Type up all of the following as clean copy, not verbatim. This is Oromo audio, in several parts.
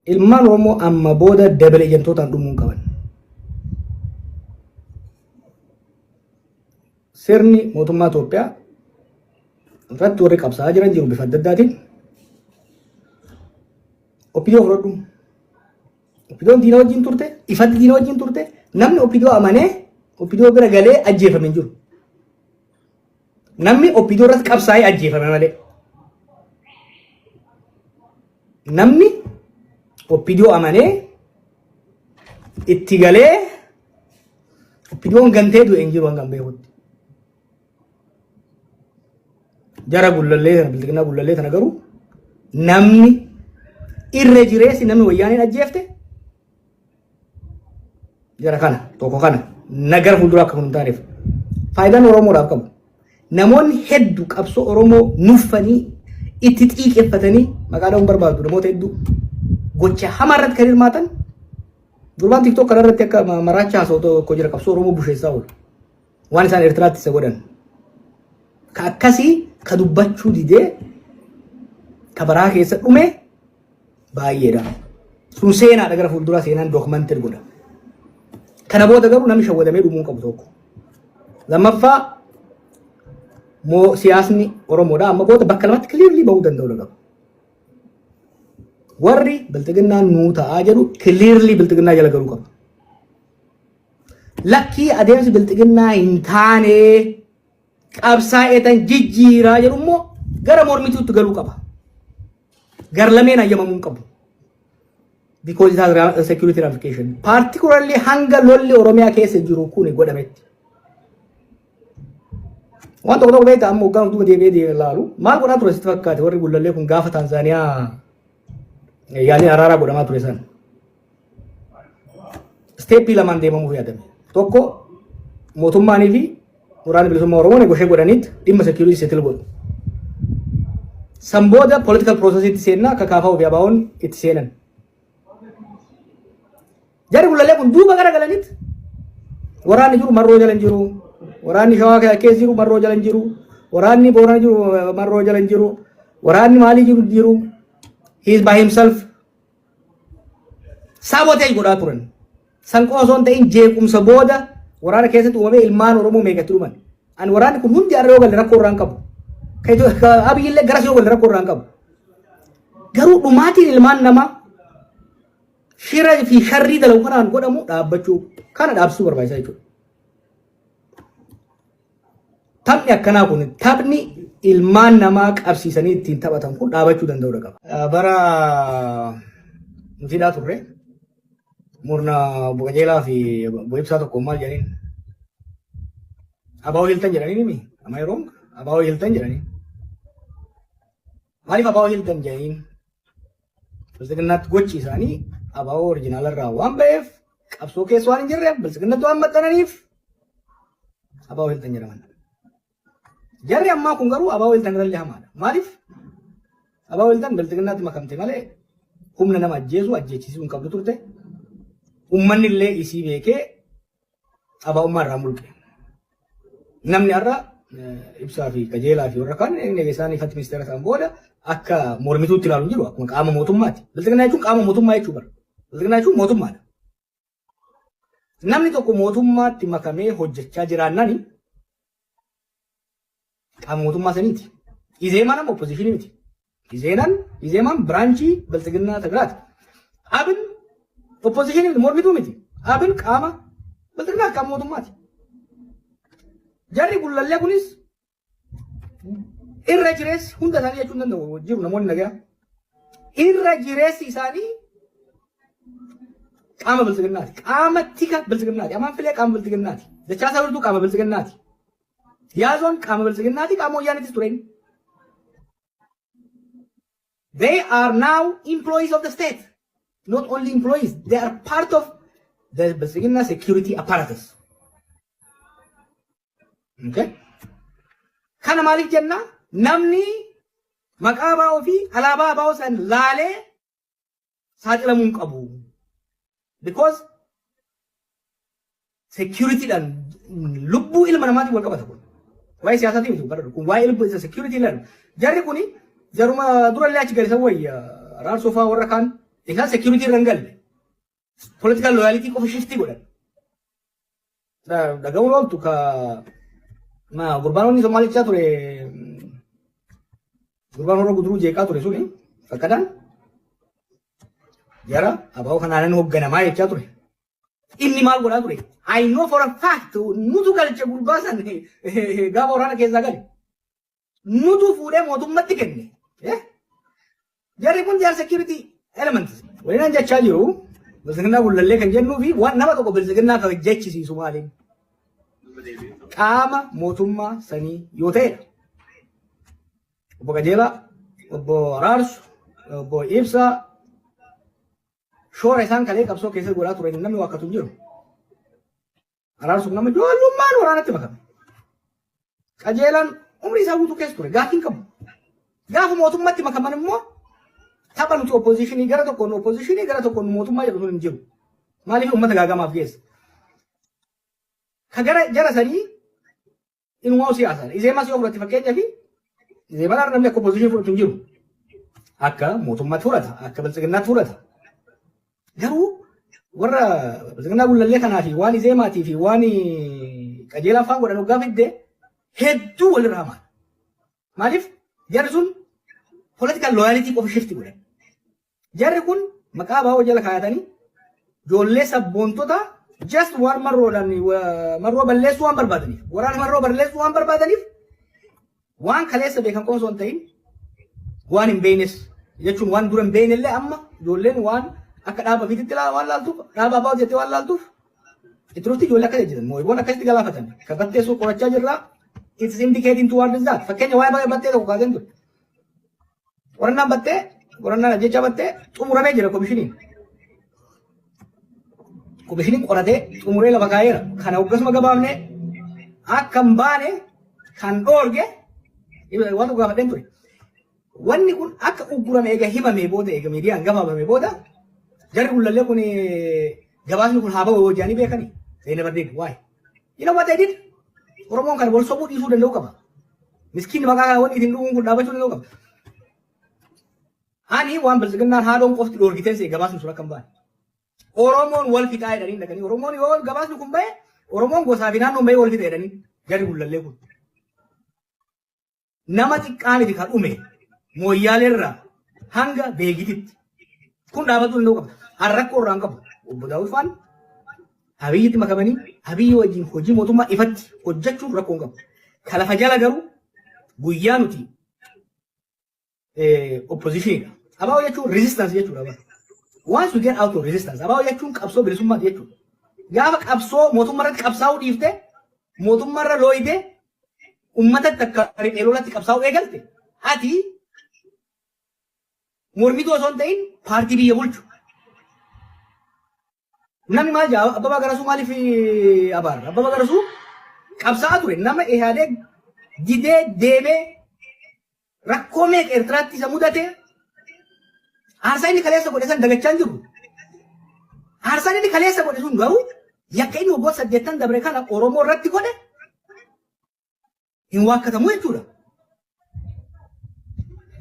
Ilmaan Oromoo amma booda double ejentootaan dhumuu hin qaban. Sirni mootummaa Itoophiyaa irratti warri qabsaa'aa jiran jiru bifa adda addaatiin. OPDO fudhadhu. OPDOn diina wajjin turte, ifatti diina wajjin turte, namni OPDO amanee OPDO bira galee ajjeefame hin jiru. Namni OPDO irratti qabsaa'ee ajjeefame malee. Namni OPDO amanee itti galee OPDOn gantee du'e hin jiru hanga beekutti. Jara gullallee tana bilxiginnaa gullallee tana garuu namni irra jireessi namni wayyaaneen ajjeefte jara kana tokko kana nagara fuulduraa akka kun hin taaneef faayidaan Oromoodhaaf qabu. Namoonni heddu qabsoo Oromoo nuffanii itti xiiqeffatanii maqaa dha'uun barbaadu namoota hedduu gocha hamaa irratti kan hirmaatan gurbaan tiktok kana irratti akka maraacha haasa'u tokko jira qabsoo Oromoo busheessaa oolu. Waan isaan Eertiraatti isa godhan. Ka akkasii ka dubbachuu didee ka baraa keessa dhume baay'eedha. Sun seenaadha gara fuulduraa seenaan dookumantir godha. Kana booda garuu namni shawwadamee dhumuu qabu tokko. Lammaffaa moo siyaasni Oromoodha amma booda bakka lamatti clearly bahuu danda'u qaba. Warri bilxiginnaan nuu ta'aa jedhu clearly bilxiginnaa jala galuu qaba. Lakkii adeemsi bilxiginnaa hin taane qabsaa'eetan jijjiiraa jedhu immoo gara mormituutti galuu qaba. Gar lameen hayyamamuu hin qabu. Because it has security ramification. Particularly hanga lolli Oromiyaa keessa jiru kun godhametti. Waan tokko tokko beektaa amma hoggaan duuba deebi'ee deebi'ee ilaalu maal godhaa ture sitti fakkaate warri gullallee kun gaafa Taanzaaniyaa yaaliin araaraa godhamaa ture san. Steeppii lamaan deemamuuf yaadame. Tokko mootummaanii fi waraanni bilisummaa Oromoo negoshee godhaniit dhimma security settle godhu. San booda political process itti seennaa akka KFO fi ABO'n itti seenan. Jarri gullallee kun duuba gara galaniit waraanni jiru marroo jala hin jiru. Waraanni shawaa keessa jiru marroo jala hin jiru. Waraanni boorana jiru marroo jala hin jiru. Waraanni maalii jiru jiru. He is by himself. Sabotage godhaa turan. San qofa osoo hin ta'in jeequmsa booda waraana keessatti uumamee ilmaan Oromoo meeqatti dhuman. Ani waraanni kun hundi har'a yoo galle rakkoo irraa hin qabu. Abiyyi illee garas yoo galle rakkoo irraa hin qabu. Garuu dhumaatiin ilmaan namaa shira fi sharrii dalagu kanaan godhamu dhaabbachuu kana dhaabsisuu barbaachisaa jechuudha. Taphni akkanaa kun taphni ilmaan namaa qabsiisanii ittiin taphatan kun dhaabachuu danda'uu qaba. Bara nuti hidhaa turre murna obbo Qajeelaa fi obbo Ibsaa tokko maal jedhaniin? Abaa'oo Hiltan jedhanii mimi? Am I wrong? Abaa'oo Hiltan jedhanii. Maaliif abaa'oo Hiltan jedhaniin? Bilxiginnaatti gochi isaanii abaa'oo orijinaala irraa waan ba'eef qabsoo keessa waan hin jirreef bilxiginnatti waan maxxananiif abaa'oo Hiltan jedhaman. Jarri ammaa kun garuu abaa'oo Hiltan irrallee hamaadha. Maaliif? Abaa'oo Hiltan bilxiginnaatti makamte malee humna nama ajjeesuu ajjeechisuu hin qabdu turte. Uummanni illee isii beekee abaa'ummaa irraa mulqe. Namni har'a ibsaa fi qajeelaa fi warra kaan inni isaan ifatti ministeera ta'an booda akka mormituutti ilaalu jiru akkuma qaama mootummaati. Bilxiginnaa jechuun qaama mootummaa jechuu bara. Bilxiginnaa jechuun mootummaadha. Namni tokko mootummaatti makamee hojjechaa jiraannani qaama mootummaa saniiti. Izeemaan amma oppositionii miti. Izeenaan Izeemaan biraanchii bilxiginnaa Tigraati. Abin oppositionii miti mormituu miti. Abin qaama bilxiginnaa qaama mootummaati. Jarri gullallee kunis irra jireessi hunda isaanii jechuun danda'u jiru namoonni nagaa. Irra jireessi isaanii qaama bilxiginnaati. Qaama tika bilxiginnaati. Amaan filee qaama bilxiginnaati. Dachaasaa Wirtuu qaama bilxiginnaati. Yaazoon qaama bilxiginnaati qaama wayyaanitis ture inni. They are now employees of the state. Not only employees, they are part of the Bilxiginna security apparatus. Okay? Kana maaliif jenna? Namni maqaa ABO fi alaabaa ABO san laalee saaxilamuu hin qabu. Because securityidhaan lubbuu ilma namaatiin wal qabata kun. Waa'ee siyaasaatiin miti bara kun waa'ee lubbuu isa security ilaalu. Jarri kuni jaruma durallee achi gadi san wayya raarsoo fa'aa warra kaan Isaan security irra hin galle. Political loyalty qofa shift godhan. Dhaga'uun ooltu ka gurbaan inni Somaalichaa ture, gurbaan Horroo Guduruu jeeqaa ture suni fakkadaan jara ABO kanaanan hoogganamaa jechaa ture. Inni maal godhaa ture? I know for a fact, nutu galche gurbaa san gaafa waraana keessaa gale. Nutu fuudhee mootummatti kenne. Jarri kun jaar security elements. Waliin jechaa jiru Biltsiginnaa Gullallee kan jennuu fi waan nama tokko Biltsiginnaa kan jechisiisu maaliin? Qaama mootummaa sanii yoo ta'edha. Obbo Qajeelaa, Obbo Araarsu, Obbo Ibsaa, shoora isaan kalee qabsoo keessatti godhaa turan namni waakkatu hin jiru. Araarsuuf nama ijoollummaan waraanatti makame. Qajeelaan umrii isaa guutuu keessa ture, gaafii hin qabu. Gaafa mootummatti makaman immoo tapha nuti opposition gara tokkoon opposition gara tokkoon mootummaa jedhu sun hin jiru. Maaliif uummata gaagamaaf geessa? Ka gara jara sanii inumaa siyaasaadha. Izeemas yoo fudhatte, fakkeenyaa fi Izeemaan namni akka opposition fudhatu hin jiru. Akka mootummaatti fudhata, akka Biltsiginnaatti fudhata. Garuu warra Biltsiginnaa Gullallee kanaa fi waan Izeemaatii fi waan Qajeelaa faan godhan hoggaa fidde hedduu walirraa hamaadha. Maaliif jarri sun political loyalty qofa shift godhan. Jarri kun maqaa ABO jala kaayatanii ijoollee sabboontota just waan Marroodhaan Marroo balleessuu waan barbaadaniif, waraana Marroo balleessuu waan barbaadaniif, waan kaleessa beekan qofa osoo hin ta'in waan hin beeknes jechuun, waan dura hin beekne illee amma ijoolleen waan akka dhaaba fiititti waan laaltuuf, dhaaba ABO jettee waan laaltuuf itti dhufti. Ijoollee akkas jedhan moo'iboon akkasitti galaafatan kan Batteessuu qorachaa jirra. It's indicating towards that. Fakkeenya waa'ee Battee tokko kaaseen ture. Qorannaan Battee, qorannaan ajjechaa Battee xumuramee jira. Komishiniin qoratee xumuree lafa kaa'eera. Kana hoggasuma gabaafne akka hin baane kan dhoorge waan tokko gaafadheen ture. Wanni kun akka uggurame eega himame booda, eega miidiyaan gabaafame booda, jarri Gullallee kun gabaasni kun haa bahu jedhanii beekanii. They never did. Why? You know what they did? Oromoon kana wal sobuu dhiisuu danda'u qaba. Miskiinni maqaa wanni ittiin dhuguun kun dhaabachuu danda'u qaba. Ani waan Biltsiginnaan haadhoon qofti dhoorgiteen see gabaasni sun akka hin baane. Oromoon wal fixaa jedhanii dhaqanii, Oromoon yoo gabaasni kun bahe Oromoon gosaa fi naannoon bahee wal fixa jedhanii jarri Gullallee kun. Nama xiqqaa miti kan dhume Mooyyaaleerraa hanga Beegititti. Kun dhaabachuu danda'u qaba. Har'a rakkoo irraa hin qabu. Obbo Daawud faan Abiyyitti makamanii Abiyyi wajjin hojii mootummaa ifatti hojjechuun rakkoo hin qabu. Ka lafa jala garuu guyyaa nuti oppositioniidha. ABO jechuun resistance jechuudha. Once we get out of resistance, ABO jechuun qabsoo bilisummaati jechuudha. Gaafa qabsoo mootummaa irratti qabsaa'uu dhiifte, mootummaa irra looyitee uummatatti akka riphee lolatti qabsaa'uu eegalte, ati mormituu osoo hin ta'in paartii biyya bulchu. Namni maal jaa? Abbabaa Garasuu maaliif abaarra? Abbabaa Garasuu qabsaa'aa ture. Nama Ihaadeeg didee deemee rakkoo meeqa Eertiraatti isa mudate, aarsaa inni kaleessa godhe san dagachaa hin jiru. Aarsaan inni kaleessa godhe sun garuu yakka inni waggoota 80 dabre kana Oromoo irratti godhe hin waakkatamu jechuudha.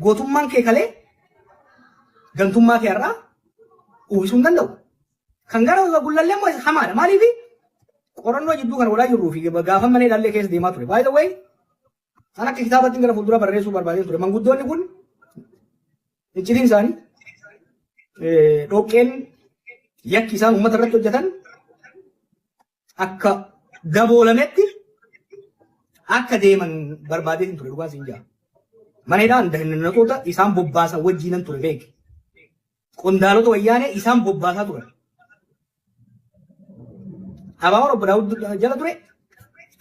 Gootummaan kee kalee gantummaa kee har'aa uwwisuu hin danda'u. Kan gara Gullallee immoo hamaadha. Maaliif? Qorannoo jidduu kana godhaa jirruu fi gaafa mana hidhallee keessa deemaa ture. By the way, kan akka kitaabatti gara fuuldura barreessuu barbaadee ture. Manguddoonni kun iccitiin isaanii dhoqqeen yakki isaan uummata irratti hojjetan akka daboolametti akka deeman barbaadeetiin ture, dhugaan siin jaa. Mana hidhaan dahannatoota isaan bobbaasan wajjiinan ture beeki. Qondaalota Wayyaanee isaan bobbaasaa turan. ABOn Obbo Daawud jala ture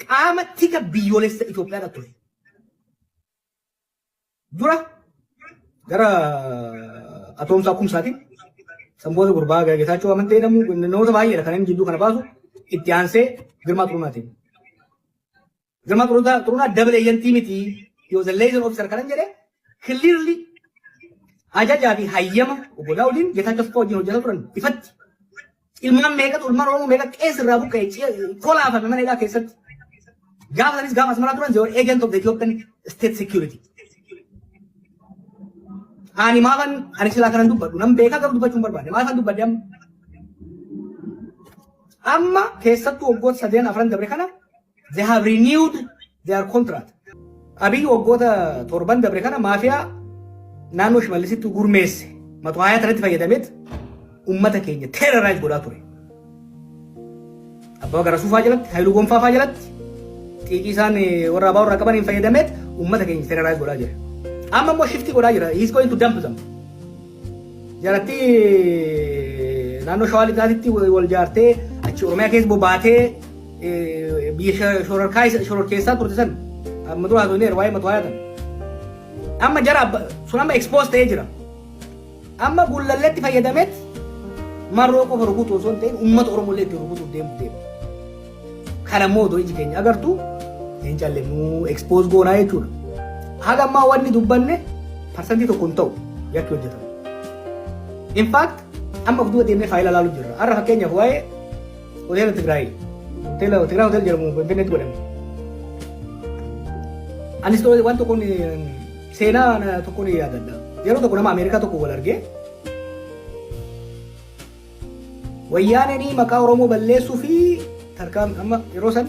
qaama tika biyyoolessa Itoophiyaadha ture. Dura gara Atoomsaa Kumsaatiin, sanboota gurbaa Geetaachoo Amantee jedhamu, namoota baay'eedha kan inni jidduu kana baasu, itti aansee Girmaa Xurunaatiin. Girmaa Xurunaa double agent miti, he was a liaison officer kanan jedhe, clearly ajajaa fi hayyama Obbo Daawudiin Geetaachoo Asaffaa wajjin hojjetaa turan ifatti. Ilmaan meeqatu, ilmaan Oromoo meeqa qees irraa buqqa'e, kolaafame mana hidhaa keessatti. Gaafa sanis, gaafa Asmaraa turan, they were agent of the Ethiopian state security. Ani maafan ani silaa kanan dubbadhu nan beekaa garuu dubbachuu hin barbaanne maafan dubbadhe amma. Amma keessattuu waggoota sadeen afran dabre kana they have renewed their contract. Abiy waggoota torban dabre kana maafiyaa naannoo Shimallisitti gurmeesse matu hayaa tanatti fayyadameet ummata keenya terrorize godhaa ture. Abbaa Garasuu faa jalatti, Haayiluu Gonfaa faa jalatti xiiqii isaan warra abaa warra qabaniin fayyadameet ummata keenya terrorize godhaa jira. Amma immoo shiftii godhaa jira. He is going to dump them. Jaratti naannoo Shawaa Lixaatitti wal jaartee achi Oromiyaa keessa bobaatee biyya shororkeessaa turte san amma dura haasofneera waa'ee matu haayatan. Amma jara sun amma expose ta'ee jira. Amma Gullalleetti fayyadameet Marroo qofa rukutu osoo hin ta'in uummata Oromoo illee itti rukutuuf deemu deema. Kana immoo otoo iji keenya agartu hin callifnu expose goonaa jechuudha. Haga ammaa wanni dubbanne 1% hin ta'u yakki hojjetamu. In fact amma of duuba deemnee faayila ilaaluu jirra. Har'a fakkeenyaaf waa'ee hoteela Tigraay hoteela Tigraay hotel jedhamu Finfinneetti godhame. Anis waan tokkoon seenaa tokkoon yaadadha. Yeroo tokko nama Ameerikaa tokko wal argee wayyaaneen maqaa Oromoo balleessuu fi tarkaan amma yeroo san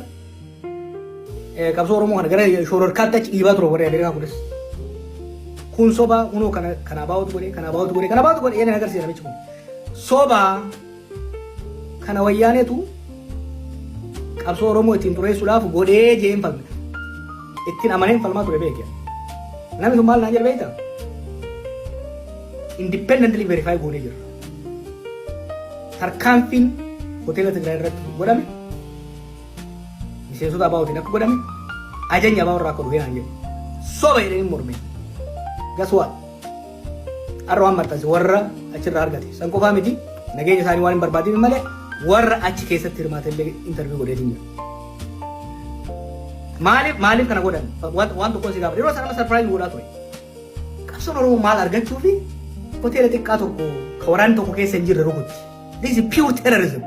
qabsoo Oromoo kana gara shororkaatti achi dhiibaa ture warri Ameerikaa kunis. Kun sobaa kunoo kana kana abaa'utu godhe kana abaa'utu godhe kana abaa'utu godhe jedhanii agarsiisa namichi kun. Sobaa kana wayyaaneetu qabsoo Oromoo ittiin xureessuudhaaf godhee jeen falme. Ittiin amaneen falmaa ture beekee. Namni sun maal naan jedhe beektaa? Independently verify goonee jirra. Tarkaanfiin hoteela Tigraay irratti godhame miseensota ABO'tiin akka godhame ajajni ABO irraa akka dhufe naan jedhe. Soba jedhanii morme. Guess what? Har'a waan maxxanse warra achirraa argate. San qofaa miti nageenya isaanii waan hin barbaadin malee warra achi keessatti hirmaate illee interview godheetiin jira. Maaliif maaliif kana godhan? Waan tokkoon si gaafata. Yeroo sana surprise godhaa ture. Qabsoon Oromoo maal argachuu fi hoteela xiqqaa tokko ka waraanni tokko keessa hin jirre rukutti. This is pure terrorism.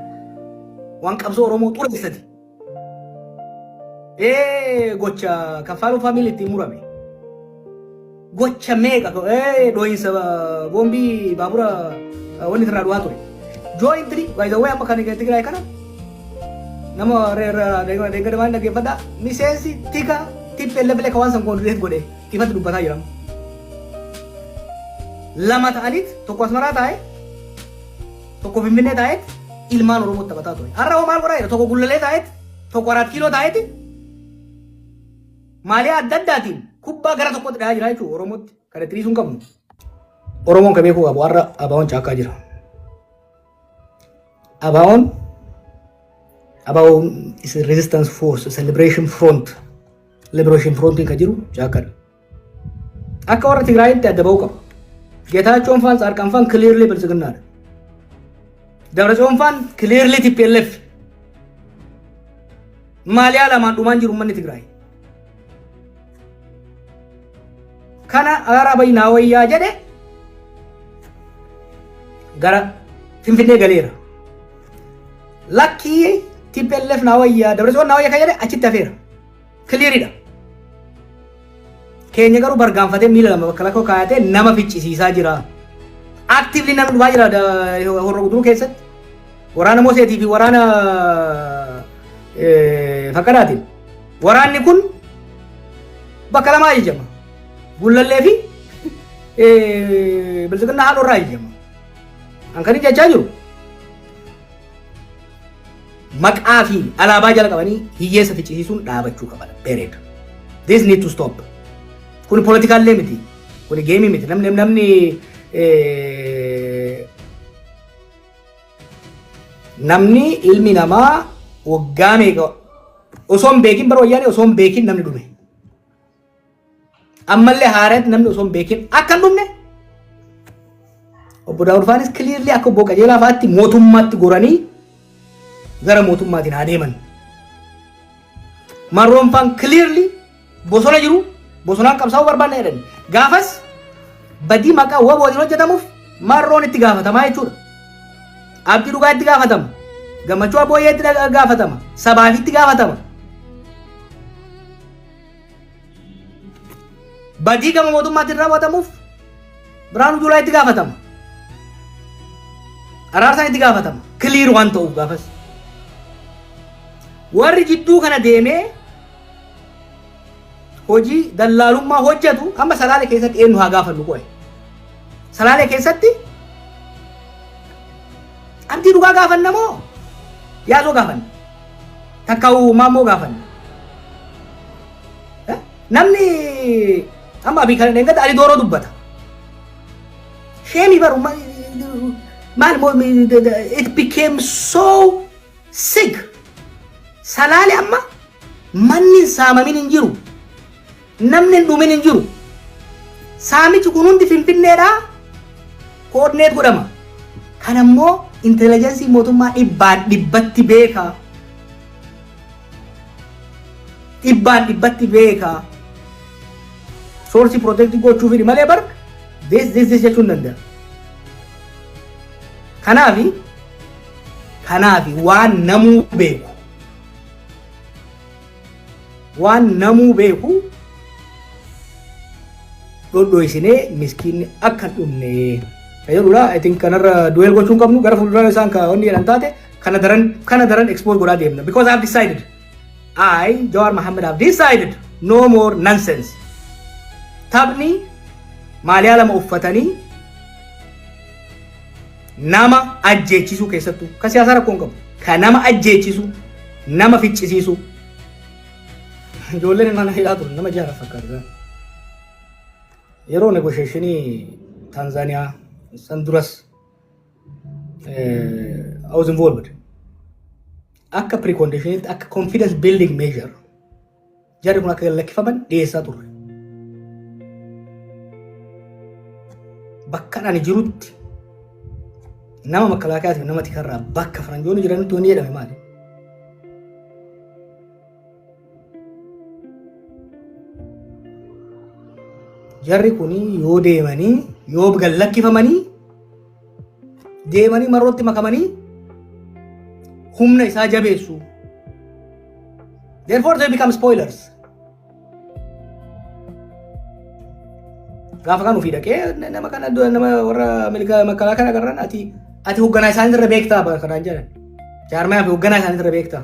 Waan qabsoo Oromoo xureessati. Ee gocha Kaffaaluu family ittiin murame. Gocha meeqa ee dhoohinsa boombii baabura wanni irraa du'aa ture. Jointly by the way amma kan Tigraay kana nama deeggarda waan dhaggeeffadhaa miseensi tika TPLF illee ka waan san coordinate godhe ifatti dubbataa jira. Lama ta'aniit tokko Asmaraa taa'e tokko Finfinnee taa'eet ilmaan Oromoo taphataa ture. Har'a hoo maal godhaa jira? Tokko Gullallee taa'eet tokko Araat Kiiloo taa'eeti maaliyaa adda addaatiin kubbaa gara tokkotti dhahaa jira jechuudha Oromootti. Kan itti dhiisuu hin qabnu. Oromoon ka beekuu qabu har'a ABO'n caakkaa jira. ABO'n is a resistance force, a liberation front. Liberation frontiin kan jiru caakkaadha. Akka warra Tigraayitti adda ba'uu qaba. Geetaachoon faan Tsaarqaan faan clearly biltsiginnaadha. Dabratsiyoon faan clearly TPLF. Maaliyaa lamaan dhumaan jiru uummanni Tigraay. Kana ara Abiy naa wayyaa jedhe gara Finfinnee galeera. Lakkii TPLF naa wayyaa Dabratsiyoon naa wayyaa kan jedhe achitti hafeera. Clearidha. Keenya garuu bargaanfatee miila lama bakka lakkoo kaayatee nama ficcisiisaa jira. Actively namni dhufaa jira Horroo Guduruu keessatti. Waraana Moseetii fi waraana Faqqadaatiin. Waraanni kun bakka lamaa ajajama. Gullallee fi Biltsiginnaa haadhoo irraa ajajama. An kan jechaa jiru maqaa fi alaabaa jala qabanii hiyyeessa ficcisiisuun dhaabachuu qaba. Period. This need to stop. Kun politikaallee miti. Kun geemii miti. Namni namni namni ilmi namaa waggaa meeqa osoo hin beekin bara wayyaanee osoo hin beekin namni dhume. Ammallee haaraatti namni osoo hin beekin akka hin dhumne obbo Daawud faanis clearly akka obbo Qajeelaa fa'aatti mootummaatti goranii gara mootummaatiin haa deeman. Marroon faan clearly bosona jiru bosonaan qabsaa'uu barbaanna jedhan. Gaafas badii maqaa WBOtiin hojjetamuuf Marroon itti gaafatamaa jechuudha. Abdii Dhugaa itti gaafatama. Gammachuu Abbooyyee itti gaafatama. Sabaaf itti gaafatama. Badii gama mootummaatiin raawwatamuuf Biraanuu Juulaa itti gaafatama. Araarsaan itti gaafatama. Clear waan ta'uuf gaafas. Warri jidduu kana deemee hojii dallaalummaa hojjetu amma Salaalee keessatti eenyu haa gaafannu qo'e. Salaalee keessatti Abdii dhugaa gaafanna moo yaasoo gaafanna? Takka maammoo gaafanna? Namni amma abii kana dheengadda Ali Dooroo dubbata. Sheemii baru maal moo it became so sick. Salaale amma manni hin saamamin hin jiru. Namni hin dhumin hin jiru. Saamichi kun hundi Finfinneedhaa koordineet godhama. Kana immoo intelligensii mootummaa dhibbaan dhibbatti beeka. Dhibbaan dhibbatti beeka. Soorsii protect gochuuf malee bar this this this jechuun danda'a. Kanaafi kanaafi waan namuu beeku waan namuu beeku dhodhoisinee miskiinni akka hin dhumne ka jedhudha. I think kanarra duel gochuu hin qabnu gara fuulduraa isaan ka wanni jedhan taate kana daran expose godhaa deemna because I have decided I Jawar Mohammed have decided no more nonsense. Taphni maaliyaa lama uffatanii nama ajjeechisuu keessattuu ka siyaasaa rakkoo hin qabu ka nama ajjeechisu nama ficcisiisu ijoolleen mana hidhaa turan nama jaara fakkaata. Yeroo negotiationii Taanzaaniyaa san duras I was involved. Akka preconditionitti akka confidence building measure jarri kun akka lakkifaman dhiyeessaa turre. Bakka ani jirutti nama makkalaakayaatiif nama tikarraa bakka faranjoonni jiranitti wanni jedhame maali? Jarri kun yoo deemanii yoo gad lakkifamanii deemanii marrootti makamanii humna isaa jabeessu. Therefore they become spoilers. Gaafa kan ofii dhaqee nama kana nama warra makalaa kana agarran ati ati hoogganaa isaanii irra beektaa kanaan jedhan. Jaarmayaa fi hoogganaa isaanii irra beektaa.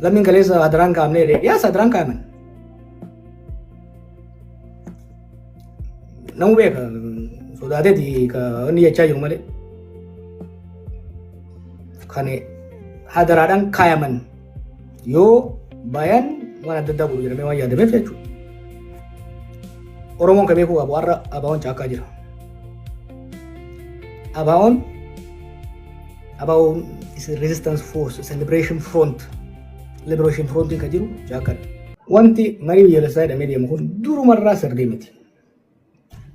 Lammiin kaleessa hadaraan kaa'amnee jedhee yaas hadaraan kaa'aman. Namu beeka sodaateeti ka inni jechaa jiru malee. Kan hadaraadhaan kaayaman yoo bayan waan adda addaa godhu jedhamee waan yaadameef jechuudha. Oromoon ka beekuu qabu har'a ABO'n caakkaa jira. ABO'n ABO'n is a resistance force, is a liberation front. Liberation front kan jiru caakkaadha. Wanti marii biyyoolessaa jedhamee deemu kun durumarraa sirrii miti.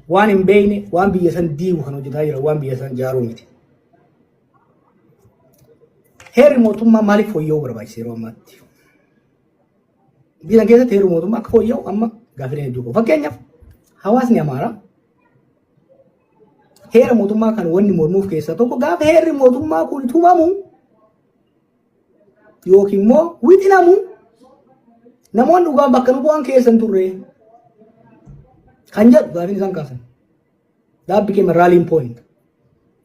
Waan hin beekne, waan biyya san diigu kan hojjetaa jira, waan biyya san jaaruu miti. Heerri mootummaa maaliif fooyya'uu barbaachise yeroo ammaatti? Biyya keessatti heerri mootummaa akka fooyya'u amma gaafileen hedduu qabu. Fakkeenyaaf hawaasni Amaaraa heera mootummaa kan wanni mormuuf keessaa tokko gaafa heerri mootummaa kun tumamu yookiin immoo wixinamu namoonni dhugaan bakka nu bu'an keessa hin turre kan jedhu gaafiin isaan kaasan. That became a rallying point.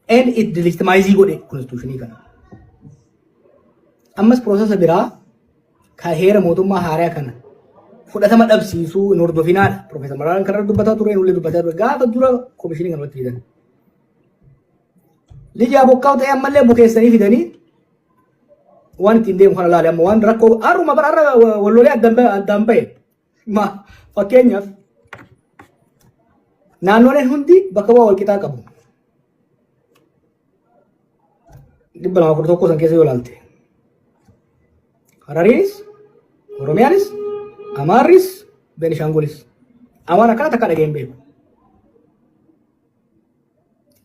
And it delegitimize godhe constitutionii kana. Ammas processa biraa ka heera mootummaa haaraa kana fudhatama dhabsiisuu hin hordofinaadha. Profeesar Maraaraan kanarra dubbataa ture, nullee dubbataa ture. Gaafa dura komishinii kana irratti fidan. Lija bokkaa ta'e ammallee bukeessanii fidanii waan ittiin deemu kana laale amma waan rakkoo har'uma bara har'a wallolee addaan ba'e. Ma fakkeenyaaf naannoleen hundi bakka bu'aa walqixaa qabu. 211 san keessa yoo ilaalte. Harariinis, Oromiyaanis, Amaarris, Beenishaangulis. Amaara akkana takka dhageen beeku.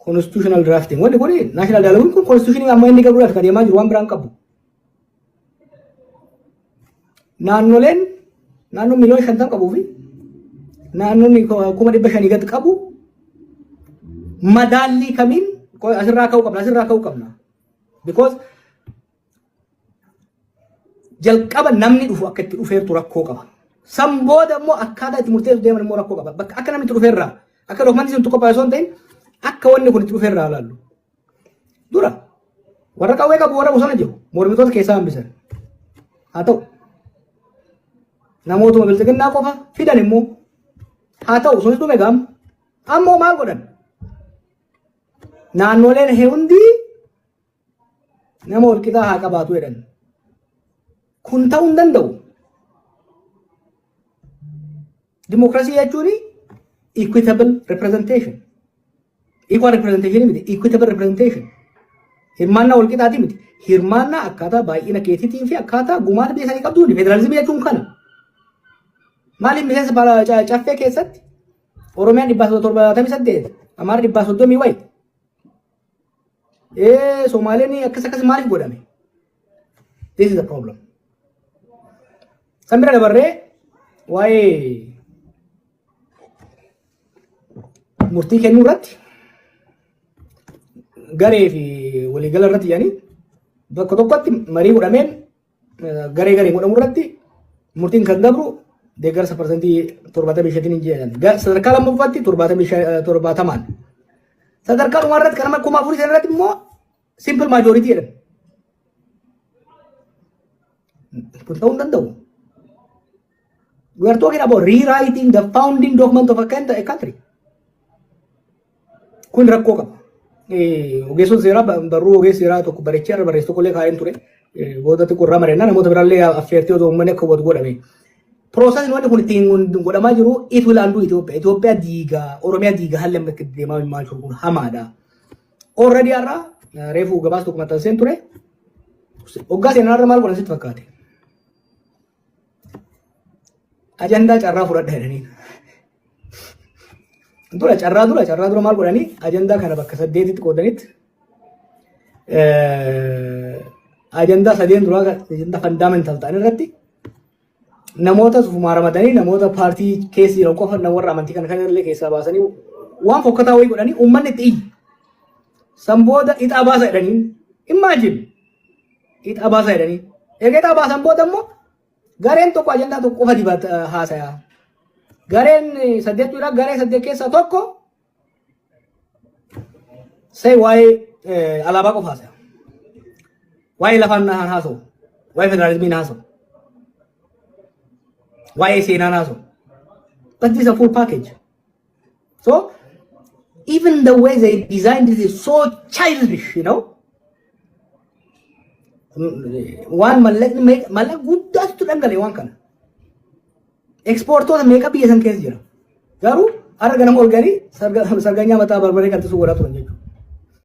Constitutional drafting. Wanni kun national dialogue kun constitutionii amma inni galuudhaaf kan deemaa jiru waan biraan qabu. Naannoleen naannoo miliyoona 50 qabuu fi naannoon 500,000 gad qabu madaallii kamiin asirraa ka'uu qabna asirraa ka'uu qabna. Because jalqaba namni dhufu akka itti dhufeertu rakkoo qaba. San booda immoo akkaataa itti murteessu deeman immoo rakkoo qaba. Bakka akka namni itti dhufeerraa Akka documentii sun qophaa'e osoo hin ta'in, akka wanni kun itti dhufee irraa ilaallu. Dura warra qawwee qabu, warra bosona jiru, mormitoota keessaa hambisan. Haa ta'u, namootuma bilxiginnaa qofa fidan immoo. Haa ta'u, sunis dhume gaam. Ammoo maal godhan? Naannoleen hundi nama walqixaa haa qabaatu jedhan. Kun ta'uu hin danda'u. Dimokiraasii jechuun equitable representation. Equal representation miti, equitable representation. Hirmaannaa walqixaati miti. Hirmaannaa akkaataa baay'ina keetiitii fi akkaataa gumaata biyya sanii qabduuni. Federaalizimii jechuun kana. Maaliif miseensa caffee keessatti Oromiyaan 178, Amaara 130 wayi? Somaaleen akkas akkas maaliif godhame? This is the problem. San bira dabarree waa'ee murtii kennuu irratti, garee fi waliigala irratti jedhanii, bakka tokkotti marii godhameen garee gareen godhamu irratti murtiin kan dabru deeggarsa 75% hin jedhan. Sadarkaa lammaffaatti 70n. Sadarkaa dhumaa irratti kan nama 4,000 sana irratti immoo simple majority jedhan. Kun ta'uu hin danda'u. We are talking about rewriting the founding document of a country. Kun rakkoo qaba. Ogeessota seeraa, barruu ogeessa seeraa tokko bareechee irra barreessu tokko illee kaa'een ture. Booda xiqqoo irraa mareenna namoota biraallee affeertee otoo uummanni akka hubatu godhame. Processni wanni kun ittiin godhamaa jiru, it will undo Itoophiyaa. Itoophiyaa diigaa, Oromiyaa diigaa, haalli amma itti deemaa maal jiru kun hamaadha. Already har'a reefu gabaasa tokko maxxanseen ture. Hoggaa seenaa irra maal godhan sitti fakkaate? Ajandaa carraa fudhadha jedhanii. Dura carraa dura maal godhanii, ajandaa kana bakka saddeetitti qoodanitti, ajandaa sadeen duraa, ajandaa fundamental ta'an irratti namoota sufumaa ramadanii, namoota paartii keessa jiran qofa, warra amantii kana kanallee keessaa baasanii, waan fokkataa wayii godhanii uummanni itti iyyi. San booda ixaa baasa jedhanii, imagine, ixaa baasa jedhanii. Egaa ixaa baasan booda immoo gareen tokko ajandaa tokko qofa dibata haasayaa. Gareen saddeet jira, garee saddeet keessaa tokko say waa'ee alaabaa qofa haasaya. Waa'ee lafaan haasa'u. Waa'ee federaalizimii haasa'u. Waa'ee seenaa haasa'u. But this is a full package. So even the way they designed it is so childish. Waan mallaqni mallaqa guddaatu dhangala'e waan kana. Expertoota meeqa biyya san keessa jira. Garuu har'a ganama ol galii sarganyaa mataa barbaree kan tisu godhaa turan jechuudha.